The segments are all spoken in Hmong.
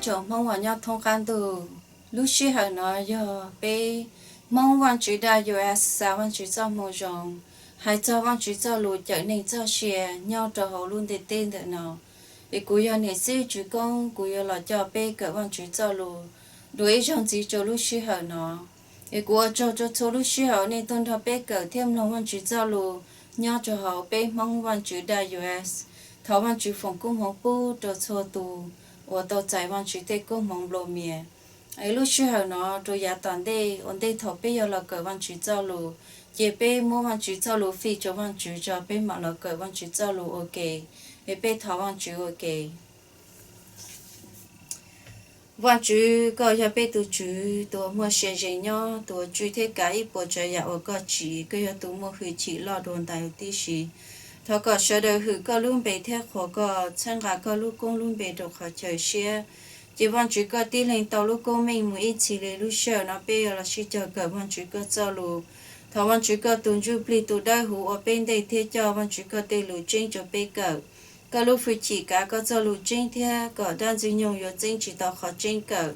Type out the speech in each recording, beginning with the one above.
tsoom Hmoob uas nyob thoob qab ntuj, lub sij hawm no yog peb Hmoob Vaajtswv daj U S xa Vaajtswv txoj moo zoo, hais txog Vaajtswv txoj lus cawm neeg txoj sia nyob rau hauv lub ntiaj teb ntawm no. Es kuv yog niam xib tswv Koob, kuv yuav los coj peb kawm Vaajtswv txoj lus dua ib zaug ntxiv rau lub sij hawm no. Es kuv ua tsaug rau txhua lub sij hawm nej tuaj nrog peb kawm thiab mloog Vaajtswv txoj lus nyob rau hauv peb Hmoob Vaajtswv daj U S. Thov Vaajtswv foom koob hmoov pub rau txhua tus uas tau txais Vaajtswv tej koob hmoov nplua mias. Es lub sij hawm no rau yav tom ntej ua ntej thaum peb yuav los kawm Vaajtswv txoj lus, ces peb muab Vaajtswv txoj lus fij rau Vaajtswv tso peb mam los kawm Vaajtswv txoj lus ua ke. Es peb thov Vaajtswv ua ke. Vaajtswv, koj yog peb tus Tswv tus uas muaj sia ze nyob, tus uas tswj thiab kav ib puas tsav yam uas koj tsim. Koj yog tus muaj hwj chim loj dua ntais huv tib si. Thov kom sawv daws hwm koj lub npe thiab qhuas koj, txhawb nqa koj lub koob lub npe rau qhov chaw siab. Ces Vaajtswv koj tib leeg tau lub koob meej mus ib txhis li. Lub sij hawm no peb yuav los sib cog kawm Vaajtswv koj txoj lus. Thov Vaajtswv koj tus Ntsuj Plig tus Dawb Huv ua peb ntej thiab coj Vaajtswv koj tej lus tseeb rau peb kawm. Koj lub hwj chim kav koj txoj lus tseeb thiab kom dab Ntxwg Nyoog yuav txeeb tsis tau qhov tseeb kawm.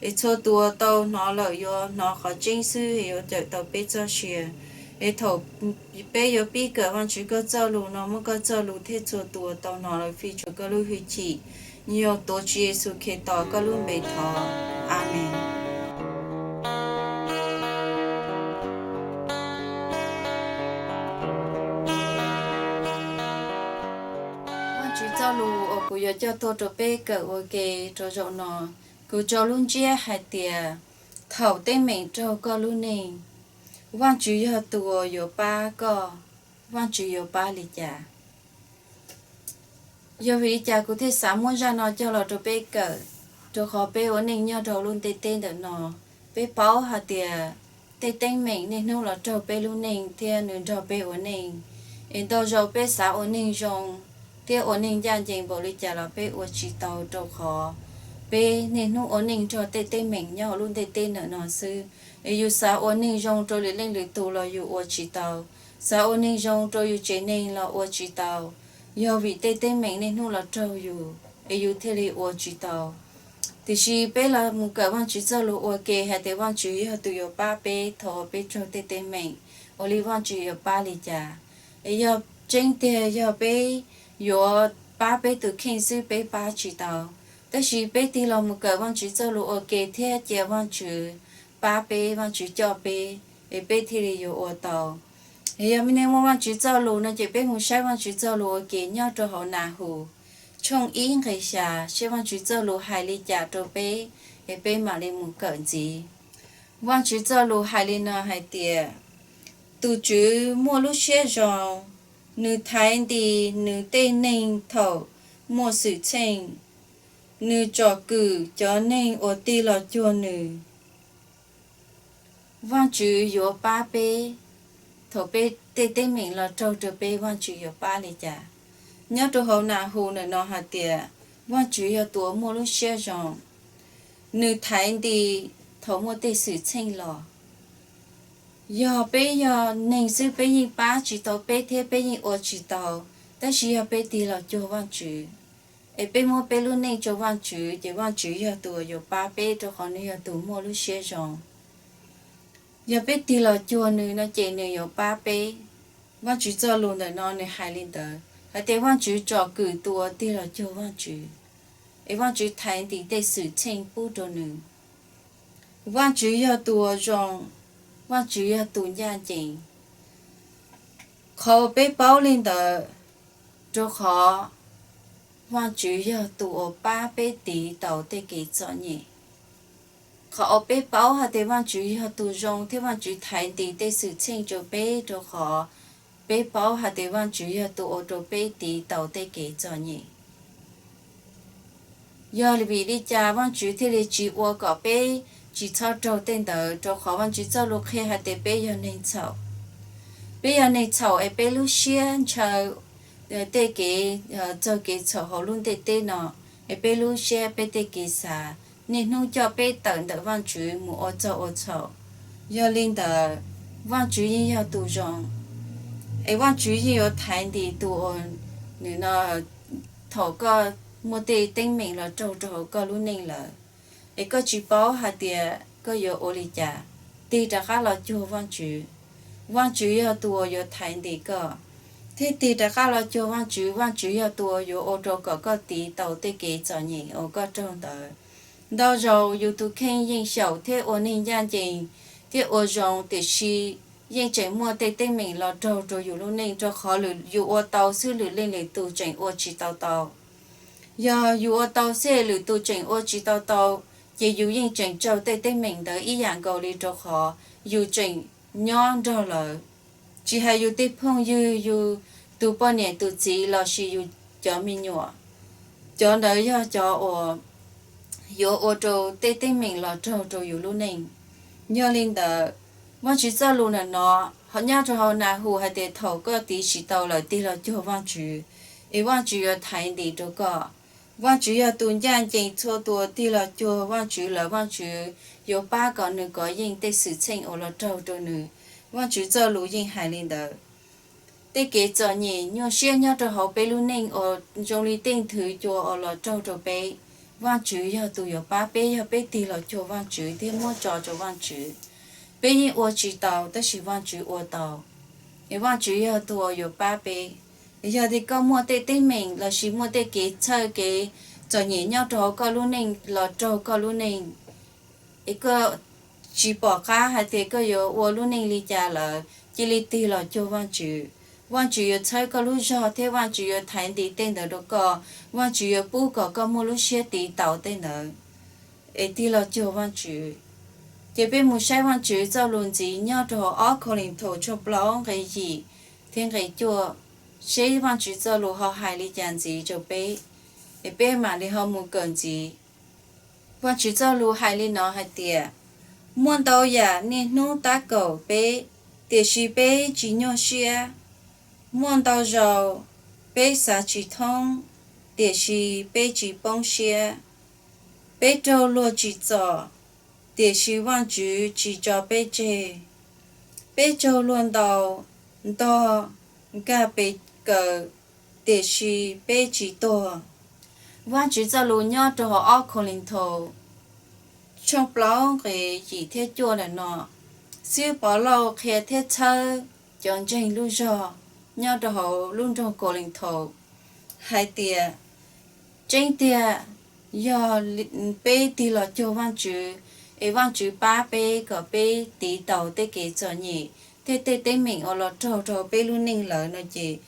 Es txhua tus uas tau hnov lawm yuav hnov qhov tseeb xwb, yuav cawm tau peb txoj sia. Es thaum peb yuav pib kawm Vaajtswv koj txoj lus no, muab koj txoj lus thiab txhua tus uas tau hnov lawm fij tshua koj lub hwj chim. Nyuag tuav Tswv Yexus Khetos koj lub npe thov, Amees. Vaajtswv txoj lus uas kuv yuav coj tuaj rau peb kawm ua ke rau zaum no, kuv tso lub ntsiab hais tias, thaum teeb meem raug koj lub neej, Vaajtswv yog tus uas yuav pab koj. Vaajtswv yuav pab li cas? Yog vim li cas kuv thiaj xav muab zaj no coj los rau peb kawm? Rau qhov peb ua neej nyob rau lub ntiaj teb ntawm no, peb paub hais tias tej teeb meem niaj hnub los raug peb lub neej thiab nws nrog peb ua neej. Es ntau zaus peb xav ua neeg zoo thiab ua neeg ncaj ncees npaum li cas los peb ua tsis tau, rau qhov peb niaj hnub ua neej nrog tej teeb meem nyob hauv lub ntiaj teb ntawm no xwb. Es yus xav ua neeg zoo rau lwm leej lwm tus los yus ua tsis tau, xav ua neeg zoo rau yus tsev neeg los ua tsis tau, yog vim tej teeb meem niaj hnub los raug yus es yus thiaj li ua tsis tau. Tiam sis peb los mus kawm Vaajtswv txoj lus ua ke hais tias Vaajtswv yog tus yuav pab peb thaum peb raug tej teeb meem, ua li Vaajtswv yuav pab li cas? Es yog tseeb tiag yog peb yuav pab peb tus kheej xwb peb pab tsis tau. Tab sis peb tig los mus kawm Vaajtswv txoj lus ua ke thiab cia Vaajtswv pab peb, Vaajtswv coj peb, es peb thiaj li yuav ua tau. Es yog nej muaj Vaajtswv txoj lus no ces peb mus saib Vaajtswv txoj lus ua ke nyob rau hauv Nahum tshooj ib nqe xya, seb Vaajtswv txoj lus hais li cas rau peb, es peb mam li mus kawm ntxiv. Vaajtswv txoj lus hais li no hais tias, tus Tswv muaj lub siab zoo, nws thaiv ntis nws tej neeg thaum muaj xwm txheej, nws tsom kwm cov neeg uas tig los cuag nws. Vaajtswv yuav pab peb thaum peb tej teeb meem los raug rau peb, Vaajtswv yuav pab li cas? Nyob rau hauv Nahum ntawm no hais tias, Vaajtswv yog tus uas muaj lub siab zoo, nws thaiv ntis thaum muaj tej xwm txheej los. Yog peb yog neeg xwb peb yeej pab tsis tau peb thiab peb yeej ua tsis tau, tab sis yog peb tig los cuag Vaajtswv, es peb muab peb lub neej rau Vaajtswv ces Vaajtswv yog tus uas yuav pab peb rau qhov nws yog tus muaj lub siab zoo. Yog peb tig los cuag nws no ces nws yuav pab peb. Vaajtswv txoj lus ntawm no nws hais li ntawd hais tias Vaajtswv tsom kwm tus uas tig los cuag Vaajtswv, es Vaajtswv thaiv ntis tej xwm txheej pub rau nws. Vaajtswv yog tus uas zoo, Vaajtswv yog tus ncaj ncees. Qhov uas peb paub li ntawd, rau qhov Vaajtswv yog tus uas pab peb tiv tau tej kev txom nyem. Qhov uas peb paub hais tias Vaajtswv yog tus zoo thiab Vaajtswv thaiv ntis tej xwm txheej rau peb, rau qhov peb paub hais tias Vaajtswv yog tus ua rau peb tiv tau tej kev txom nyem. Yog vim li cas Vaajtswv thiaj li tsis ua kom peb tsis txhob raug tej ntawd? Rau qhov Vaajtswv txoj lus qhia hais tias peb yog neeg txhaum. Peb yog neeg txhaum es peb lub siab ntshaw tej kev, txog kev txhaum hauv lub ntiaj teb no, es peb lub siab, peb tej kev xav niaj hnub coj peb tawm ntawm Vaajtswv mus ua txog ua txhaum. Yog li ntawd, Vaajtswv yeej yog tus zoo, es Vaajtswv yeej yuav thaiv ntis tus uas nws no thaum koj muaj tej teeb meem los raug rau hauv koj lub neej lawm, es koj tsis paub hais tias koj yuav ua li cas, tig rov qab los cuag Vaajtswv. Vaajtswv yog tus uas yuav thaiv ntim koj, thiab tig rov qab los cuag Vaajtswv. Vaajtswv yog tus uas yuav ua rau kom koj tiv tau tej kev txom nyem uas koj raug ntawd. Ntau zaus yus tus kheej yeej xyaum thiab ua neeg ncaj ncees thiab ua zoo, tiam sis yeej tseem muaj tej teeb meem los raug rau yus lub neej, rau qhov yus ua tau xwb lwm leej lwm tus tseem ua tsis tau tau. Yog yus ua tau xwb lwm tus tseem ua tsis tau tau, ces yus yeej tseem raug tej teeb meem ntawd ib yam nkaus li, rau qhov yus tseem nyob nrog lawv. Tsis hais yus tej phooj ywg, yus tus poj niam tus txiv lossis yus cov me nyuam, cov ntawd yog cov uas yuav ua rau tej teeb meem los raug rau yus lub neej. Yog li ntawd, Vaajtswv txoj lus ntawm no nyob rau hauv Nas Hus hais tias thaum koj tiv tsis tau lawm, tig los cuag Vaajtswv, es Vaajtswv yuav thaiv ntim rau koj. Vaajtswv yog tus ncaj ncees txhua tus, tig los cuag Vaajtswv lawm Vaajtswv yuav pab kom nws kov yeej tej xwm txheej uas los raug rau nws. Vaajtswv txoj lus yeej hais li ntawd. Tej kev txom nyem nyuaj siab nyob rau hauv peb lub neej uas zoo li tej nthwv cua uas los raug rau peb, Vaajtswv yog tus yuav pab peb yog peb tig los cuag Vaajtswv thiab muab tso rau Vaajtswv. Peb yeej ua tsis tau tab sis Vaajtswv ua tau, es Vaajtswv yog tus uas yuav pab peb. Yog tias koj muaj tej teeb meem lossis muaj tej kev txhawj kev txom nyem nyob rau hauv koj lub neej los raug koj lub neej, es koj tsis pom qab hais tias koj yuav ua lub neej li cas lawm, cia li tig los cuag Vaajtswv. Vaajtswv yuav txhawb koj lub zog thiab Vaajtswv yuav thaiv ntim tej ntawd rau koj. Vaajtswv yuav pub kom koj muaj lub siab tiv tau tej ntawd, es tig los cuag Vaajtswv. Ces peb mus saib Vaajtswv txoj lus ntxiv nyob rau hauv ob Kauleethaus tshooj plaub nqe yim thiab nqe cuaj, seb Vaajtswv txoj lus ho hais li cas ntxiv rau peb, es peb mam li ho mus kawm ntxiv. Vaajtswv txoj lus hais li no hais tias, muaj ntau yam niaj hnub tab kaum peb, tiam sis peb tsis nyuaj siab. Muaj ntau zaus peb xav tsis thoob, tiam sis peb tsis poob siab. Peb raug luag tsim txom, tiam sis Vaajtswv tsis tso peb tseg. Peb raug luag ntaus, ntog, nkag pes kawm, tiam sis peb tsis tuag. Vaajtswv txoj lus nyob rau hauv ob Kauleethaus tshooj plaub nqe yim thiab cuaj ntawm no, Xib Hwb Povlauj qhia thiab txhawb cov ntseeg lub zog nyob rau hauv lub nroog Kauleethaus hais tias, tseeb tiag, yog peb tig los cuag Vaajtswv, es Vaajtswv pab peb kom peb tiv tau tej kev txom nyem thiab tej teeb meem uas los raug rau peb lub neej lawm no ces,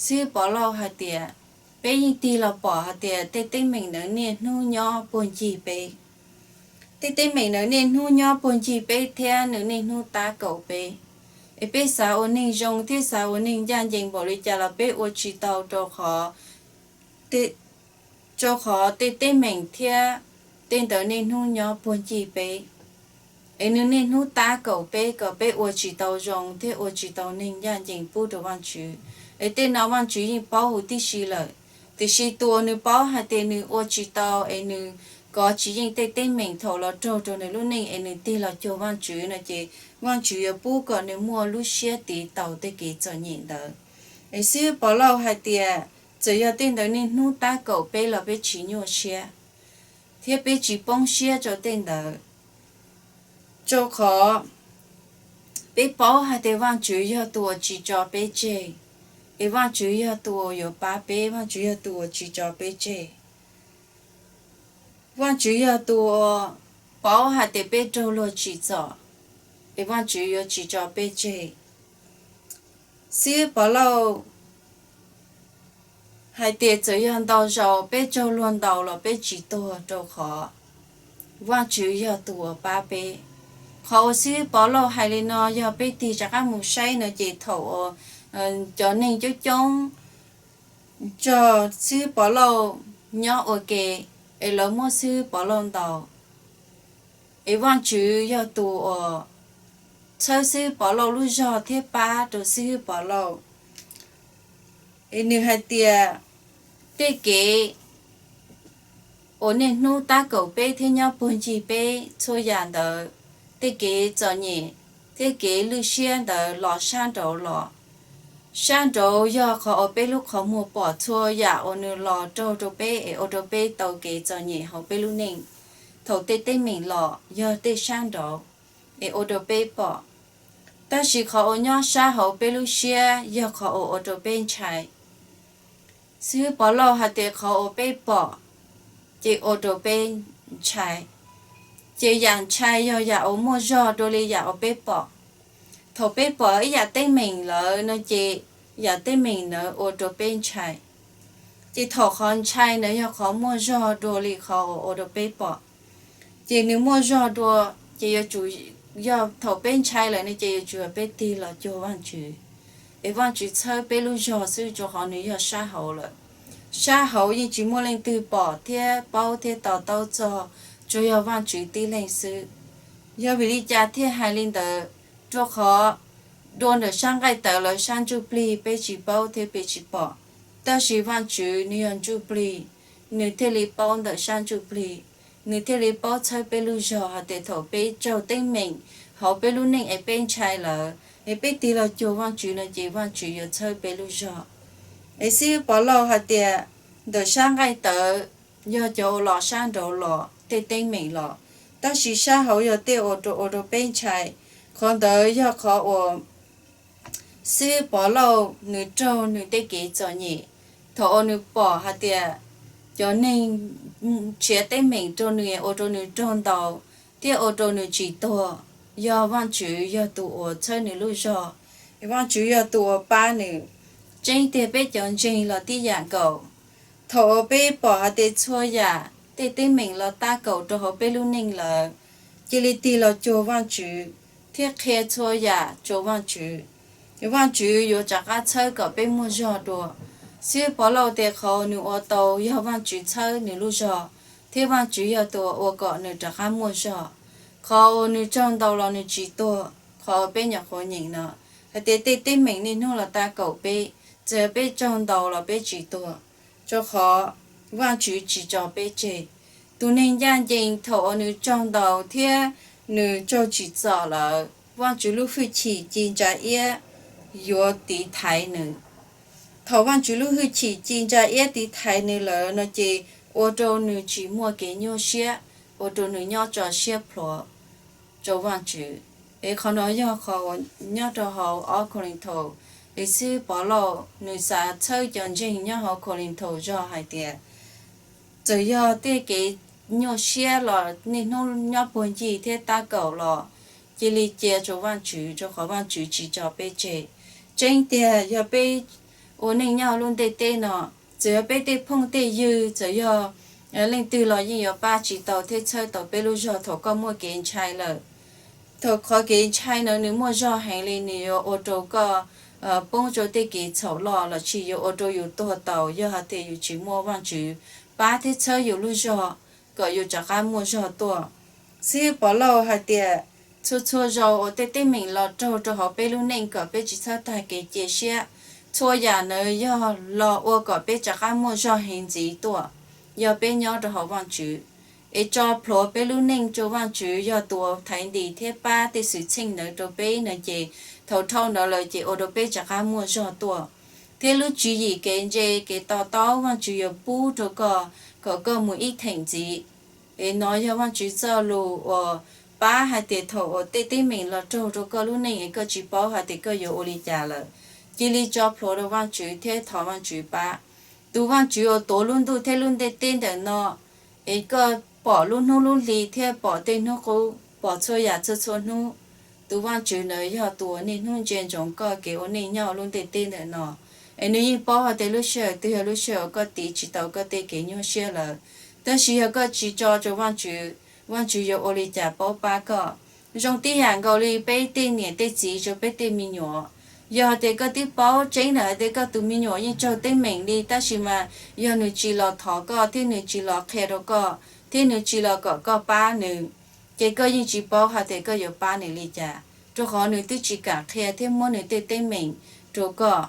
Xib Hwb Povlauj hais tias, peb yeej tig los pom hais tias tej teeb meem ntawd niaj hnub nyob puag ncig peb. Tej teeb meem ntawd niaj hnub nyob puag ncig peb thiab nws niaj hnub tab kaum peb. Es peb xav ua neeg zoo thiab xav ua neeg ncaj ncees npaum li cas los peb ua tsis tau, rau qhov, rau qhov tej teeb meem thiab tej ntawd niaj hnub nyob puag ncig peb. Es nws niaj hnub tab kaum peb kom peb ua tsis tau zoo thiab ua tsis tau neeg ncaj ncees pub rau Vaajtswv. Es tej no Vaajtswv yeej paub huv tib si lawm, tiam sis tus uas nws paub hais tias nws ua tsis tau es nws kov tsis yeej tej teeb meem thaum los raug rau nws lub neej es nws tig los cuag Vaajtswv no ces, Vaajtswv yuav pub kom nws muaj lub siab tiv tau tej kev txom nyem ntawd. Es Xib Hwb Povlauj hais tias, txawm yog tej ntawd niaj hnub tab kaum peb los peb tsis nyuaj siab, thiab peb tsis poob siab rau tej ntawd, rau qhov peb paub hais tias Vaajtswv yog tus uas tsis tso peb tseg, es Vaajtswv yog tus uas yuav pab peb, Vaajtswv yog tus uas tsis tso peb tseg. Vaajtswv yog tus uas paub hais tias peb raug luag tsim txom, es Vaajtswv yuav tsis tso peb tseg. Xib Hwb Povlauj hais tias txawm yog ntau zaus peb raug luag ntaus los peb tsis tuag, rau qhov Vaajtswv yog tus uas pab peb. Qhov uas Xib Hwb Povlauj hais li no yog peb tig rov qab mus saib no ces thaum uas cov neeg coob coob nrog Xib Hwb Povlauj nyob ua ke, es lawv muab Xib Hwb Povlauj ntaus, es Vaajtswv yog tus uas txhawb Xib Hwb Povlauj lub zog thiab pab rau Xib Hwb Povlauj. Es nws hais tias tej kev uas niaj hnub tab kaum peb thiab nyob puag ncig peb txhua yam ntawd, tej kev txom nyem thiab kev lwj siab ntawd los sab nraud los, Sab nraud yog qhov uas peb lub qhov muag pom txhua yam uas nws los raug rau peb es ua rau peb tau kev txom nyem hauv peb lub neej. Thaum tej teeb meem los yog tej sab nraud es ua rau peb pom, tab sis qhov uas nyob sab hauv peb lub siab yog qhov uas ua rau peb ntshai. Xib hwb Pov Lauj hais tias qhov uas peb pom ces ua rau peb ntshai, ces yam ntshai yog yam uas muaj zog dua li yam uas peb pom. Thaum peb pom ib yam teeb meem lawm no ces yam teeb meem ntawd ua rau peb ntshai, ces thaum qhov ntshai ntawd yog qhov muaj zog dua li qhov uas ua rau peb pom, ces nws muaj zog dua, ces yuav tsum, yog thaum peb ntshai lawm no ces yuav tsum yog peb tig los cuag Vajtswv, es Vajtswv txhawb peb lub zog xwb, rau qhov nws yog sab hauv lawm. Sab hauv yeej tsis muaj leej twg pom thiab paub thiab to taub txog, tsuas yog Vajtswv tib leeg xwb. Yog vim li cas thiaj hais li ntawd? Rau qhov dua ntawm sab nqaij tawv lawv sab ntsuj plig peb tsis paub thiab peb tsis pom, tab sis Vajtswv nws yog ntsuj plig, nws thiaj li paub ntawm sab ntsuj plig, nws thiaj li paub txhawb peb lub zog hais tias thaum peb raug teeb meem hauv peb lub neej es peb ntshai lawm es peb tig los cuag Vajtswv no ces Vajtswv yuav txhawb peb lub zog. Es xib hwb Pov Lauj hais tias ntawm sab nqaij tawv yog cov uas los sab nraud los tej teeb meem los, tab sis sab hauv yog tej uas ua rau peb ntshai. Qhov ntawd yog qhov uas xib hwb Pov Lauj nws raug nws tej kev txom nyem, thaum uas nws pom hais tias cov neeg nrhiav teeb meem rau nws ua rau nws raug ntaus thiab ua rau nws tsis tuag, yog Vajtswv yog tus uas txhawb nws lub zog, Vajtswv yog tus uas pab nws. Tseeb tiag peb cov ntseeg los tib yam nkaus, thaum uas peb pom hais tias txhua yam tej teeb meem los tab kaum rau hauv peb lub neej lawm, cia li tig los cuag Vajtswv thiab qhia txhua yam rau Vajtswv, Vajtswv yuav rov qab txhawb kom peb muaj zog dua. Xib hwb Pov Lauj tias qhov nws ua tau yog Vajtswv txhawb nws lub zog, thiab Vajtswv yog tus ua kom nws rov qab muaj zog. Qhov uas nws raug ntaus los nws tsis tuag, qhov uas peb nyuam qhuav nyeem no hais tias tej teeb meem niaj hnub los tab kaum peb, txawm peb raug ntaus los peb tsis tuag, rau qhov Vajtswv tsis tso peb tseg. Tus neeg ncaj ncees thaum uas nws raug ntaus thiab nws raug tsim txom lawm, Vajtswv lub hwj chim ci ntsa iab yuav tiv thaiv nws. Thaum Vajtswv lub hwj chim ci ntsa iab tiv thaiv nws lawm no ces ua rau nws tsis muaj kev nyuaj siab, ua rau nws nyob tso siab plhuav rau Vajtswv. Es qhov no yog qhov uas nyob rau hauv ob Khauleethaus, es xib hwb Pov Lauj nws xav txhawb cov ntseeg nyob hauv Khauleethaus zog hais tias txawm yog tej kev nyuaj siab los niaj hnub nyob puag ncig thiab tab kaum los, cia li cia rau Vajtswv, rau qhov Vajtswv tsis tso peb tseg. Tseeb tiag yog peb ua neej nyob hauv lub ntiaj teb no, txawm yog peb tej phooj tej ywg, txawm yog leej twg los yeej yuav pab tsis tau thiab txhawb tau peb lub zog thaum koj muaj kev ntshai lawm. Thaum qhov kev ntshai no nws muaj zog heev li, nws yuav ua rau koj poob rau tej kev txhaum loj los sis yuav ua rau yus tuag tau yog hais tias yus tsis muaj Vajtswv pab thiab txhawb yus lub zog kom yus rov qab muaj zog tuaj. Xib hwb Pov Lauj hais tias txhua txhua zaus uas tej teeb meem los raug rau hauv peb lub neej kom peb tsis txhob tag kev cia siab. Txhua yam ntawd yog los ua kom peb rov qab muaj zog heev ntxiv tuaj, yog peb nyob rau hauv Vajtswv es tso plhuav peb lub neej rau Vajtswv yog tus uas thaiv ntis thiab pab tej xwm txheej ntawd rau peb no ces thaum dhau ntawd lawm ces ua rau peb rov qab muaj zog tuaj. Thiab lub tswv yim kev ntse kev to taub Vajtswv yuav pub rau koj kom koj mus ib theem ntxiv. Es no yog Vajtswv txoj lus uas pab hais tias thaum uas tej teeb meem los raug rau koj lub neej es koj tsis paub hais tias koj yuav ua li cas lawm, cia li tso plhuav rau Vajtswv thiab thov Vajtswv pab. Tus Vajtswv uas tuav lub ntuj thiab lub ntiaj teb ntawm no, es koj pom lub hnub lub hli thiab pom tej hnub qub, pom txhua yam txhua txhua hnub, tus Vajtswv ntawd yog tus uas niaj hnub ntsia ntsoov koj kev ua neej nyob lub ntiaj teb ntawm no. Es nws yeej paub hais tias lub sij hawm twg yog lub sij hawm koj tiv tsis tau koj tej kev nyuaj siab lawm. Tab sis yog koj tsis tso rau Vajtswv, Vajtswv yuav ua li cas paub pab koj? Zoo tib yam nkaus li peb tej niam tej txiv rau peb tej me nyuam. Yog hais tias koj twb paub tseeb lawm hais tias koj tus me nyuam yeej raug teeb meem li, tab sis mas yog nws tsis los thov koj thiab nws tsis los qhia rau koj thiab nws tsis los kom koj pab nws, ces koj yeej tsis paub hais tias koj yuav pab nws li cas, rau qhov nws twb tsis kam qhia thiab muab nws tej teeb meem rau koj.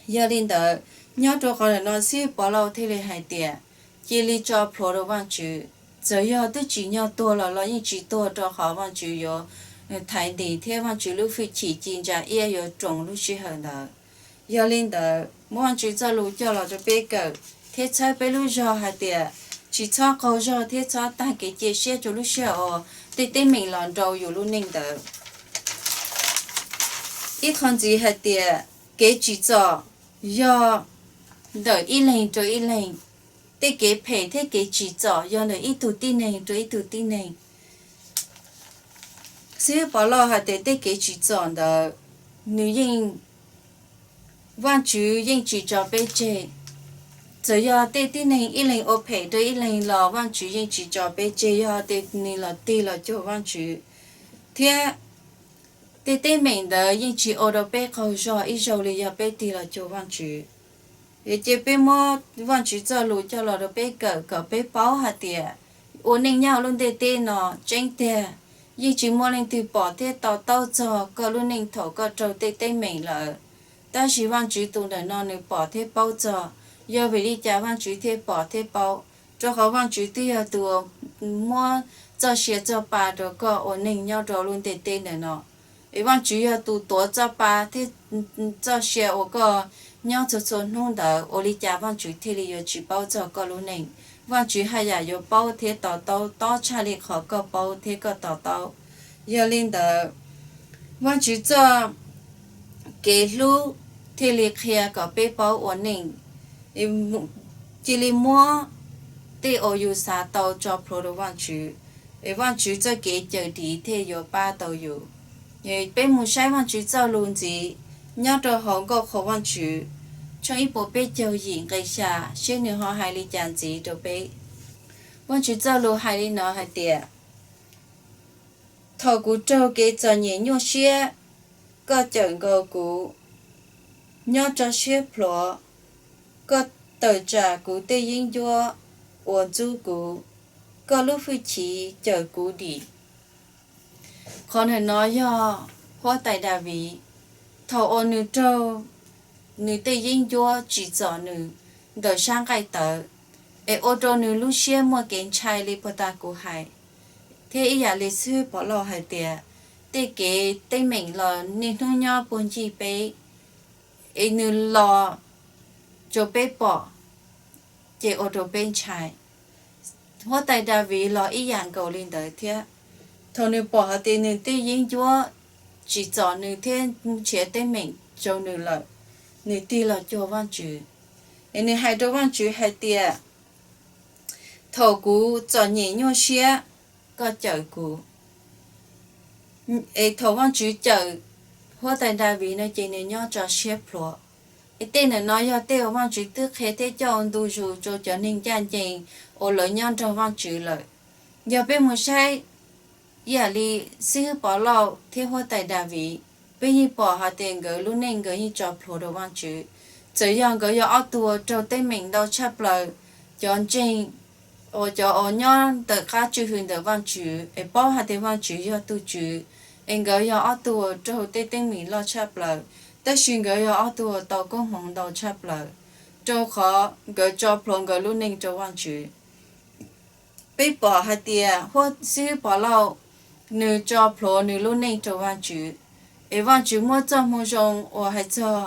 Yog li ntawd, nyob rau qhov ntawm no xib hwb Pov Lauj thiaj li hais tias cia li tso plhuav rau Vajtswv. Txawm yog twb tsim nyog tuag los los yeej tsis tuag, rau qhov Vajtswv yuav thaiv ntis thiab Vajtswv lub hwj chim ci ntsa iab yuav roos lub sij hawm ntawd. Yog li ntawd, muab Vajtswv txoj lus coj los rau peb kawm thiab txhawb peb lub zog hais tias tsis txhob qaug zog thiab txhob tag kev cia siab rau lub sij hawm uas tej teeb meem los nrau yus lub neej ntawd. Ib qho ntxiv hais tias kev tsim txom yog ntawm ib leeg rau ib leeg. Tej kev phem thiab kev tsim txom yog ntawm ib tug tib neeg rau ib tug tib neeg. Xib hwb Pov Lauj hais tias tej kev tsim txom ntawd, nws yeej, Vajtswv yeej tsis tso peb tseg. Txawm yog tej tib neeg ib leeg ua phem rau ib leeg los Vajtswv yeej tsis tso peb tseg yog tias nws los tig los cuag Vajtswv. Thiab tej teeb meem ntawd yeej tsis ua rau peb qaug zog ib zaug li yog peb tig los cuag Vajtswv. Ces peb muab Vajtswv txoj lus coj los rau peb kawm kom peb paub hais tias ua neej nyob lub ntiaj teb no tseeb tiag, yeej tsis muaj leej twg pom thiab to taub txog koj lub neej thaum koj raug tej teeb meem lawm. Tab sis Vajtswv tus ntawm no nws pom thiab paub txog. Yog vim li cas Vajtswv thiaj pom thiab paub? Rau qhov Vajtswv twb yog tus muab txoj sia txoj pa rau koj ua neeg nyob rau lub ntiaj teb ntawm no. Es Vajtswv yog tus tuav txoj pa thiab txoj sia uas koj nyob txhua txhua hnub ntawd, ua li cas Vajtswv thiaj li yuav tsis paub txog koj lub neej? Vajtswv haj yam yuav paub thiab to taub tob tshaj li qhov koj paub thiab koj to taub. Yog li ntawd, Vajtswv txoj kev hlub thiaj li qhia kom peb paub ua neej. Cia li muab tej uas yus xav tau tso plhuav rau Vajtswv, es Vajtswv txoj kev cawm dim thiaj yuav pab tau yus. Peb mus saib Vajtswv txoj lus ntxiv nyob rau hauv nkauj qhua Vajtswv tshooj ib puas peb caug yim nqe xya, seb nws ho hais li cas ntxiv rau peb. Vajtswv txoj lus hais li no hais tias, thaum kuv raug kev txom nyem nyuaj siab, koj cawm nkaus kuv nyob tso siab plhuav. Koj tawm tsam kuv tej yeeb ncuab uas ntxub kuv, koj lub hwj chim cawm kuv dim. Qhov ntawm no yog huab tais Daviv, thaum uas nws raug nws tej yeeb ncuab tsim txom nws ntawm sab nqaij tawv, es ua rau nws lub siab muaj kev ntshai li puag ta kuv hais. Thiab ib yam li xib hwb Pov Lauj hais tias, tej kev teeb meem los niaj hnub nyob puag ncig peb, es nws los rau peb pom, ces ua rau peb ntshai. Huab tais Daviv los ib yam nkaus li ntawd thiab. Thaum nws pom hais tias nws tej yeeb ncuab tsim txom nws thiab nrhiav teeb meem rau nws lawm, nws tig los cuag Vajtswv, es nws hais rau Vajtswv hais tias, thaum kuv txom nyem nyuaj siab, koj cawm kuv. Es thaum Vajtswv cawm huab tais Daviv no ces nws nyob tso siab plhuav. Es tej ntawm no yog tej uas Vajtswv twb qhia thiab coj ntu zus rau cov neeg ncaj ncees uas lawv nyob nrog Vajtswv lawm. Yog peb mus saib ib yam li xib hwb Pov Lauj thiab huab tais Daviv, peb yeej pom hais tias nkawd lub neej nkawd yeej tso plhuav rau Vajtswv. Txawm yog nkawd yog ob tug uas raug teeb meem ntau tshaj plaws, cov ntseeg uas cov uas nyob ntawm qab tswj hwm ntawm Vajtswv es paub hais tias Vajtswv yog tus Tswv, es nkawd yog ob tug uas raug tej teeb meem loj tshaj plaws, tab sis nkawd yog ob tug uas tau koob hmoov ntau tshaj plaws, rau qhov nkawd tso plhuav nkawd lub neej rau Vajtswv. Peb pom hais tias huab xib hwb Pov Lauj, nws tso plhuav nws lub neej rau Vajtswv, es Vajtswv muab txoj moo zoo uas hais txog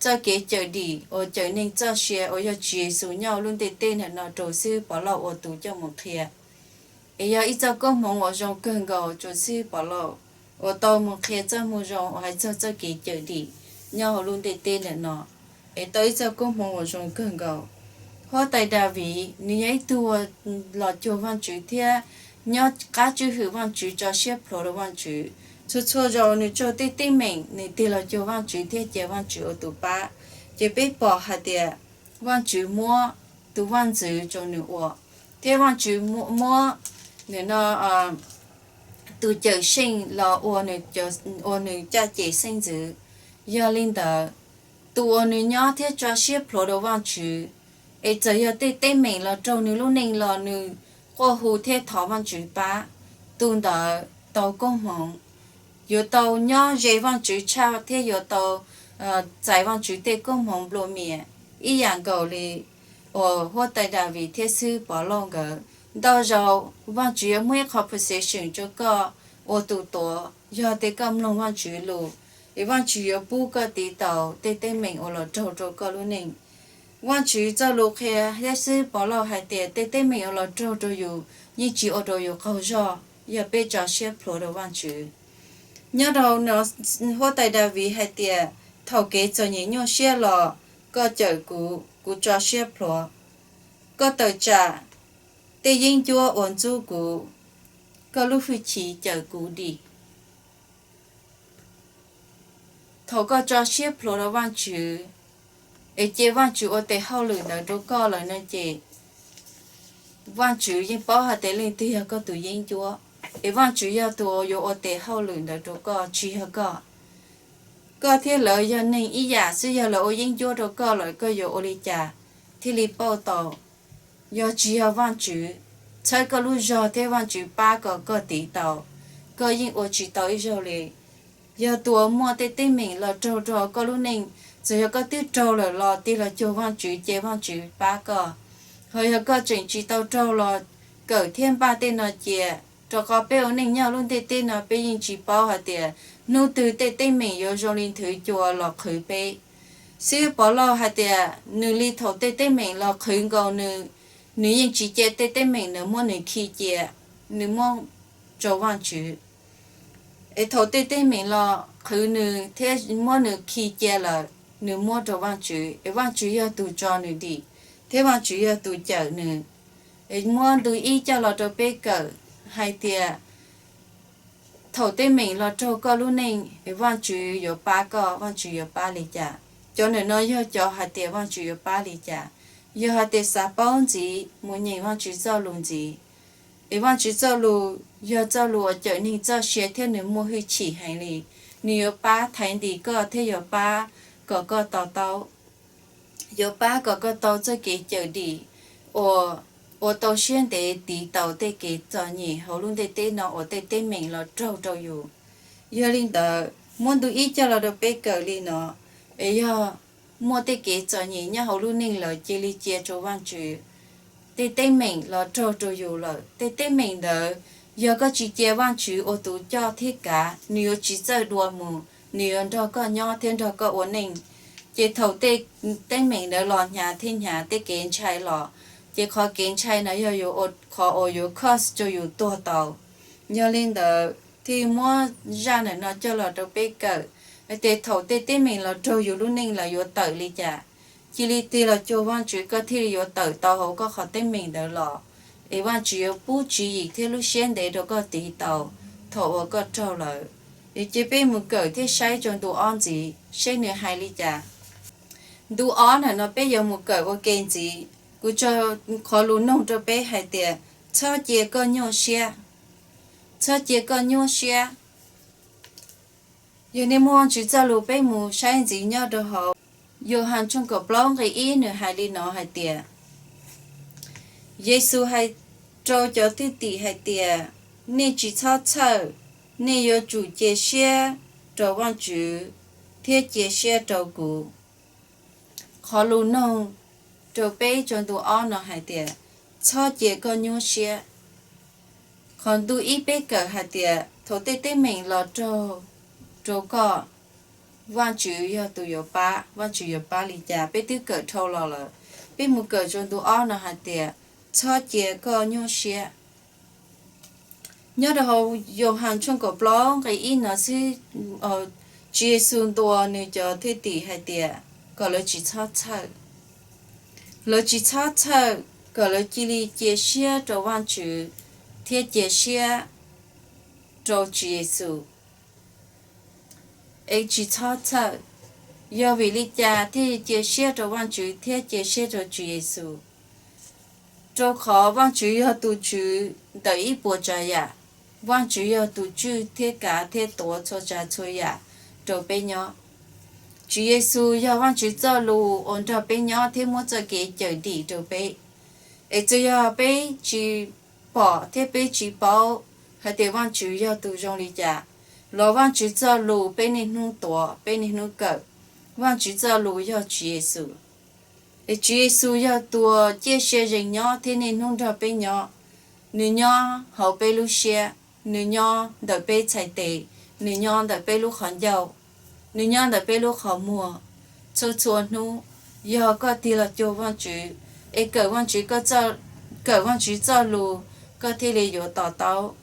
txoj kev cawm dim uas cawm neeg txoj sia uas yog Tswv Yexus nyob hauv lub ntiaj teb ntawm no rau xib hwb Pov Lauj ua tus coj mus qhia. Es yog ib txoj koob hmoov uas zoo kawg nkaus rau xib hwb Pov Lauj uas tau mus qhia txoj moo zoo uas hais txog txoj kev cawm dim nyob hauv lub ntiaj teb ntawm no, es tau ib txoj koob hmoov uas zoo kawg nkaus. Huab tais Daviv nws yog ib tug uas los cuag Vajtswv thiab nyob qab tswj hwm Vajtswv, tso siab plhuav rau Vajtswv. Txhua txhua zaus nws raug tej teeb meem nws tig los cuag Vajtswv thiab cia Vajtswv ua tus pab. Ces peb pom hais tias Vajtswv muab tus vaj ntxwv rau nws ua, thiab Vajtswv muab, muab nws no tus cawm seej los ua nws caj ces xeeb ntxwv. Yog li ntawd, tus uas nws nyob thiab tso siab plhuav rau Vajtswv, es txawm yog tej teeb meem los raug nws lub neej los nws quaj hu thiab thov Vajtswv pab, tus ntawd tau koob hmoov, yuav tau nyob ze Vajtswv tshaj thiab yuav tau txais Vajtswv tej koob hmoov nplua mias ib yam nkaus li uas huab tais Daviv thiab xib hwb Pov Lauj nkawd. Ntau zaus Vajtswv yuav muaj ib qho position rau koj ua tus tuav yog tias koj mloog Vajtswv lus. es Vajtswv yuav pub koj tiv taus tej teeb meem uas los raug rau koj lub neej. Vajtswv txoj lus qhia thiab xib hwb Povlauj hais tias tej teeb meem uas los raug rau yus yeej tsis ua rau yus qaug zog yog peb tso siab plhuav rau Vajtswv. Nyob rau no, huab tais Daviv hais tias, thaum kev txom nyem nyuaj siab los, koj cawm kuv, kuv tso siab plhuav. Koj tawm tsam tej yeeb ncuab uas ntxub kuv, koj lub hwj chim cawm kuv dim. Thaum koj tso siab plhuav rau Vajtswv, es cia Vajtswv ua tes hauj lwm ntawd rau koj lawm no ces Vajtswv yeej paub hais tias leej twg yog koj tus yeeb ncuab, es Vajtswv yog tus uas yuav ua tes hauj lwm ntawd rau koj, tsis yog koj. Koj thiab lawv yog neeg ib yam xwb, yog lawv ua yeeb ncuab rau koj lawm koj yuav ua li cas thiaj li pauj tau? Yog tsis yog Vajtswv txhawb koj lub zog thiab Vajtswv pab kom koj tiv tau, koj yeej ua tsis tau ib zaug li. Yog tus uas muaj tej teeb meem los raug rau koj lub neej, txawm yog koj twb raug lawm los tig los cuag Vajtswv ces Vajtswv pab koj. Ho yog koj tseem tsis tau raug los kawm thiab npaj tej no cia, rau qhov peb ua neej nyob lub ntiaj teb no peb yeej tsis paub hais tias hnub twg tej teeb meem yuav zoo li nthwv cua los qhwv peb. Xib hwb Povlauj hais tias nws li thaum tej teeb meem los qhwv nkaus nws, nws yeej tsis cia tej teeb meem ntawd muab nws khi cia, nws muab rau Vajtswv. Es thaum tej teeb meem los qhwv nws thiab muab nws khi cia lawm, nws muab rau Vajtswv, es Vajtswv yog tus tso nws dim, thiab Vajtswv yog tus cawm nws. Es muab ntu ib coj los rau peb kawm hais tias thaum teeb meem los raug koj lub neej, Vajtswv yuav pab koj, Vajtswv yuav pab li cas? Cov ntawm no yog cov hais tias Vajtswv yuav pab li cas. Yog hais tias xav paub ntxiv, mus nyeem Vajtswv txoj lus ntxiv. Es Vajtswv txoj lus yog txoj lus uas cawm neeg txoj sia thiab nws muaj hwj chim heev li. Nws yuav pab thaiv ntis koj thiab yuav pab kom koj to taub, yuav pab kom koj tau txoj kev cawm dim uas ua tau siab ntev tiv taus tej kev txom nyem hauv lub ntiaj teb no uas tej teeb meem los raug rau yus. Yog li ntawd, muab ntu ib coj los rau peb kawm li no, es yog muaj tej kev txom nyem nyob hauv lub neej lawm cia li cia rau Vajtswv. Tej teeb meem los raug rau yus lawm, tej teeb meem ntawd yog koj tsis cia Vajtswv ua tus coj thiab kav, nws yuav tsis txawj dua mus, nws yuav nrog koj nyob thiab nrog koj ua neej. Ces thaum tej teeb meem ntawd los hnyav thiab hnyav, tej kev ntshai los, ces qhov kev ntshai no yog yuav ua qhov uas yuav cause rau yus tuag tau. Yog li ntawd thiaj muab zaj ntawm no coj los rau peb kawm, hais tias thaum tej teeb meem los raug yus lub neej lawm yuav tawm li cas. Cia li tig los cuag Vajtswv koj thiaj li yuav tawm tau hauv koj qhov teeb meem ntawd los, es Vajtswv yuav pub tswv yim thiab lub siab ntev rau koj tiv taus thaum uas koj raug lawm. Es cia peb mus kawm thiab saib rau ntu ob ntxiv seb nws hais li cas. Ntu ob ntawm no peb yuav mus kawm ua ke ntxiv. Kuv tso qhov lus noog rau peb hais tias, txhob cia koj nyuaj siab. Txhob cia koj nyuaj siab. Yog nej muaj Vajtswv txoj lus peb mus saib ntxiv nyob rau hauv Yauhas tshooj kaum plaub nqe ib, nws hais li no hais tias, Yexus hais rau cov thwj tim hais tias, nej tsis txhob txhawj, nej yuav tsum cia siab rau Vajtswv thiab cia siab rau kuv. Qhov lus noog rau peb tso ntu ob no hais tias, txhob cia koj nyuaj siab. Qhov ntu ib peb kawm hais tias thaum tej teeb meem los raug rau koj, Vajtswv yog tus yuav pab. Vajtswv yuav pab li cas? Peb twb kawm dhau los lawm, peb mus kawm tso ntu ob no hais tias, txhob cia koj nyuaj siab. Nyob rau hauv Yauhas tshooj kaum plaub nqe ib no xwb, Tswv Yexus ntuas nws cov thwj tim hais tias kom lawv tsis txhob txhawj. Lawv tsis txhob txhawj, kom lawv cia li cia siab rau Vajtswv thiab cia siab rau Tswv Yexus. Es tsis txhob txhawj. Yog vim li cas thiaj cia siab rau Vajtswv thiab cia siab rau Tswv Yexus? Rau qhov Vajtswv yog tus Tswv ntawm ib puas tsav yam. Vajtswv yog tus tswj thiab kav thiab tuav txhua tsav txhua yam rau peb nyob. Tswv Yexus yog Vajtswv txoj lus uas nrog peb nyob thiab muab txoj kev cawm dim rau peb. Es txawm yog peb tsis pom thiab peb tsis paub hais tias Vajtswv yog tus zoo li cas, los Vajtswv txoj lus peb niaj hnub tuav, peb niaj hnub kawm. Vajtswv txoj lus yog Tswv Yexus. Es Tswv Yexus yog tus ciaj sia ze es nyob thiab niaj hnub nrog peb nyob. Nws nyob hauv peb lub siab, nws nyob ntawm peb txhais tes, nws nyob ntawm peb lub qhov ncauj. nws nyob ntawm peb lub qhov muag txhua txhua hnub. Yog koj tig los cuag Vajtswv, es kawm Vajtswv, kawm Vajtswv txoj lus, koj thiaj li yuav to taub.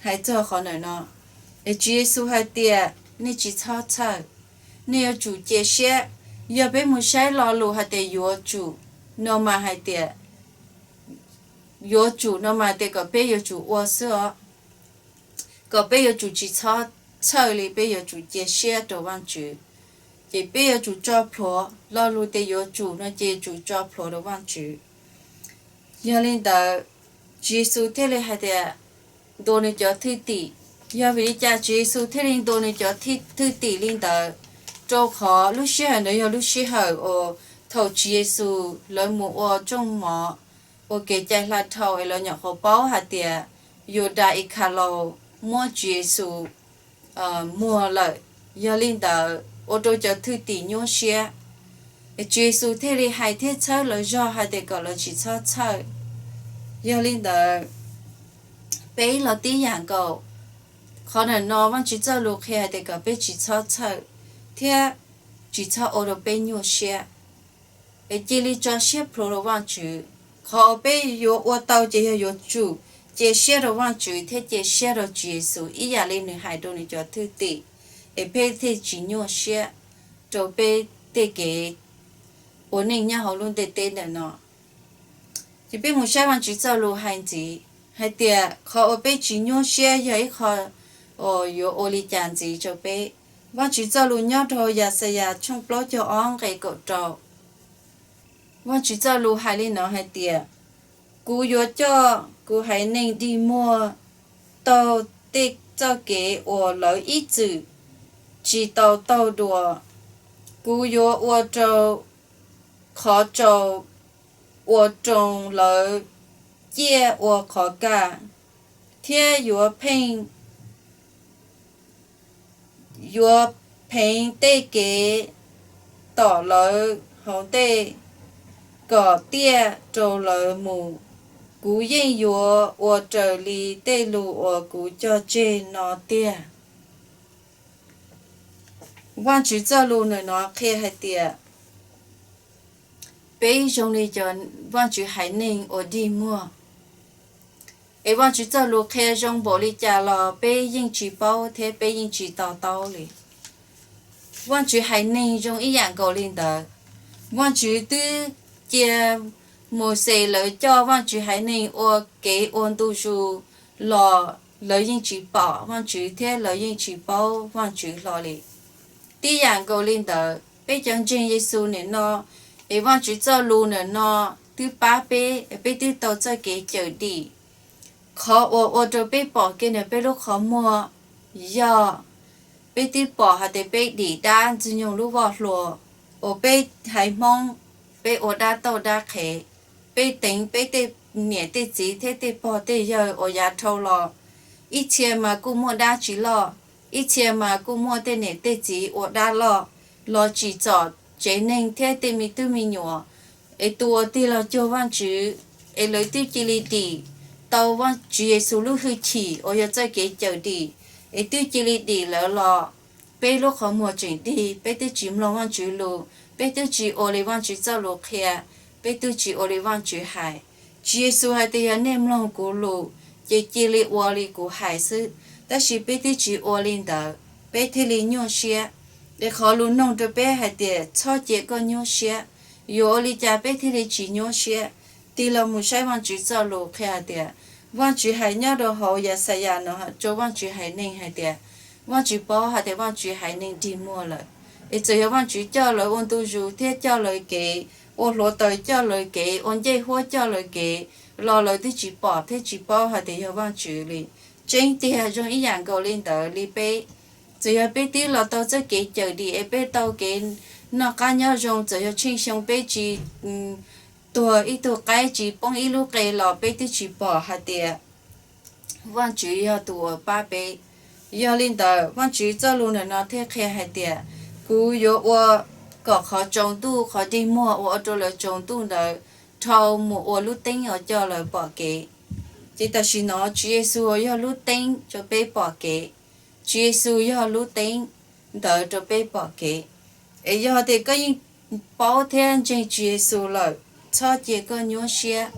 Hais txog qhov ntawm no, es Tswv Yexus hais tias nej tsis txhob txhawj, nej yuav tsum cia siab. Yog peb mus saib lo lus hais tias yuav tsum no mas hais tias, yuav tsum no mas tias kom peb yuav tsum ua xwb os, kom peb yuav tsum tsis txhob txhawj li, peb yuav tsum cia siab rau Vajtswv. Ces peb yuav tsum tso plhuav, lo lus tias yuav tsum no ces yuav tsum tso plhuav rau Vajtswv. Yog li ntawd, Tswv Yexus thiaj li hais tias, ntuas nws cov thwj tim. Yog vim li cas Tswv Yexus thiaj li ntuas nws cov thwj tim li ntawd? Rau qhov lub sij hawm ntawd yog lub sij hawm uas thaum Tswv Yexus lawv mus ua rooj mov, ua kev cai hla dhau es lawv nyuam qhuav paub hais tias Yudas Ikhalaus muab Tswv Yexus muag lawm. Yog li ntawd ua rau cov thwj tim nyuaj siab, Tswv Yexus thiaj li hais thiab txhawb lawv zog hais tias kom lawv tsis txhob txhawj. Yog li ntawd, peb los tib yam nkaus. Qhov ntawm no Vajtswv txoj lus qhia hais tias kom peb tsis txhob txhawj thiab tsis txhob ua rau peb nyuaj siab, es cia li tso siab plhuav rau Vajtswv. Qhov uas peb yuav ua tau ces yog yuav tsum cia siab rau Vajtswv thiab cia siab rau Tswv Yexus ib yam li nws hais rau nws cov thwj tim, es peb thiaj tsis nyuaj siab rau peb tej kev ua neej nyob hauv lub ntiaj teb ntawm no. Ces peb mus saib Vajtswv txoj lus hais ntxiv hais tias qhov uas peb tsis nyuaj siab yog ib qho uas yuav ua li cas ntxiv rau peb. Vajtswv txoj lus nyob rau Yaxayas tshooj plaub caug ob nqe kaum rau. Vajtswv txoj lus hais li no hais tias, kuv yuav coj kuv haiv neeg dig muag taug tej txoj kev uas lawv ib txwm tsis tau taug dua. Kuv yuav ua rau qhov tsaus ua roos lawv ciaj ua qhov kaj, thiab yuav pheej yuav pheev tej kev tom lawv hauv ntej kom tiaj rau lawv mus. Kuv yeej yuav ua raws li tej lus uas kuv cog tseg no tiag. Vajtswv txoj lus ntawm no qhia hais tias peb zoo li cov Vajtswv haiv neeg uas dig muag. Es Vajtswv txoj lus qhia zoo npaum li cas los peb yeej tsis paub thiab peb yeej tsis to taub li. Vajtswv haiv neeg zoo ib yam nkaus li ntawd. Vajtswv twb cia Mauxes lawv coj Vajtswv haiv neeg ua kev ua ntu zus los lawv yeej tsis pom Vajtswv thiab lawv yeej tsis paub Vajtswv hlo li. Tib yam nkaus li ntawd, peb cov ntseeg Yexus nim no, es Vajtswv txoj lus ntawm no twb pab peb, peb twb tau txoj kev cawm dim. Qhov uas ua rau peb pom kiag ntawm peb lub qhov muag yog peb twb pom hais tias peb dim dab Ntxwg Nyoog lub voj hlua, uas peb haiv Hmoob, peb ua dab tauj dab qhev, peb teev peb tej niam tej txiv thiab tej pog tej yawg uas yav dhau los. Ib txhia mas kuj muaj dab tsis loj, ib txhia mas kuj muaj tej niam tej txiv ua dab loj los tsim txom tsev neeg thiab tej me tub me nyuam. Es tus uas tig los cuag Vajtswv, es lawv twb cia li dim tau Vajtswv Yexus lub hwj chim uas yog txoj kev cawm dim, es twb cia li dim lawv los, peb lub qhov muag tseem dig, peb twb tsis mloog Vajtswv lus, peb twb tsis ua li Vajtswv txoj lus qhia, peb twb tsis ua li Vajtswv hais. Tswv Yexus hais tias yog nej mloog kuv lus, ces cia li ua li kuv hais xwb. Tab sis peb twb tsis ua li ntawd, peb thiaj li nyuaj siab. Es qhov lus noog rau peb hais tias txhob cia koj nyuaj siab. Yuav ua li cas peb thiaj li tsis nyuaj siab? Tig los mus saib Vajtswv txoj lus qhia hais tias, Vajtswv hais nyob rau hauv Yaxayas no rau Vajtswv haiv neeg hais tias, Vajtswv paub hais tias Vajtswv haiv neeg dig muag lawm, es txawm yog Vajtswv coj lawv ua ntu zus thiab coj lawv kev, ua hluav taws coj lawv kev, ua ncej huab coj lawv kev, los lawv twb tsis pom thiab tsis paub hais tias yog Vajtswv li. Tseeb tiag zoo ib yam nkaus li ntawd li peb. Txawm yog peb twb los tau txoj kev cawm dim es peb tau kev noj qab nyob zoo, txawm yog tsheej xyoo peb tsis tuag ib tug qaib, tsis poob ib lub qe los peb twb tsis pom hais tias Vajtswv yog tus uas pab peb. Yog li ntawd, Vajtswv txoj lus ntawm no thiaj qhia hais tias, kuv yuav ua kom qhov tsaus ntuj, qhov dig muag uas ua rau lawv tsaus ntuj ntawd dhau mus ua lub teeb uas coj lawv pom kev. Ces tam sim no Tswv Yexus yog lub teeb rau peb pom kev. Tswv Yexus yog lub teeb. ntawd rau peb pom kev. Es yog tias koj yeej paub thiab ntseeg Tswv Yexus lawm, txhob cia koj nyuaj siab,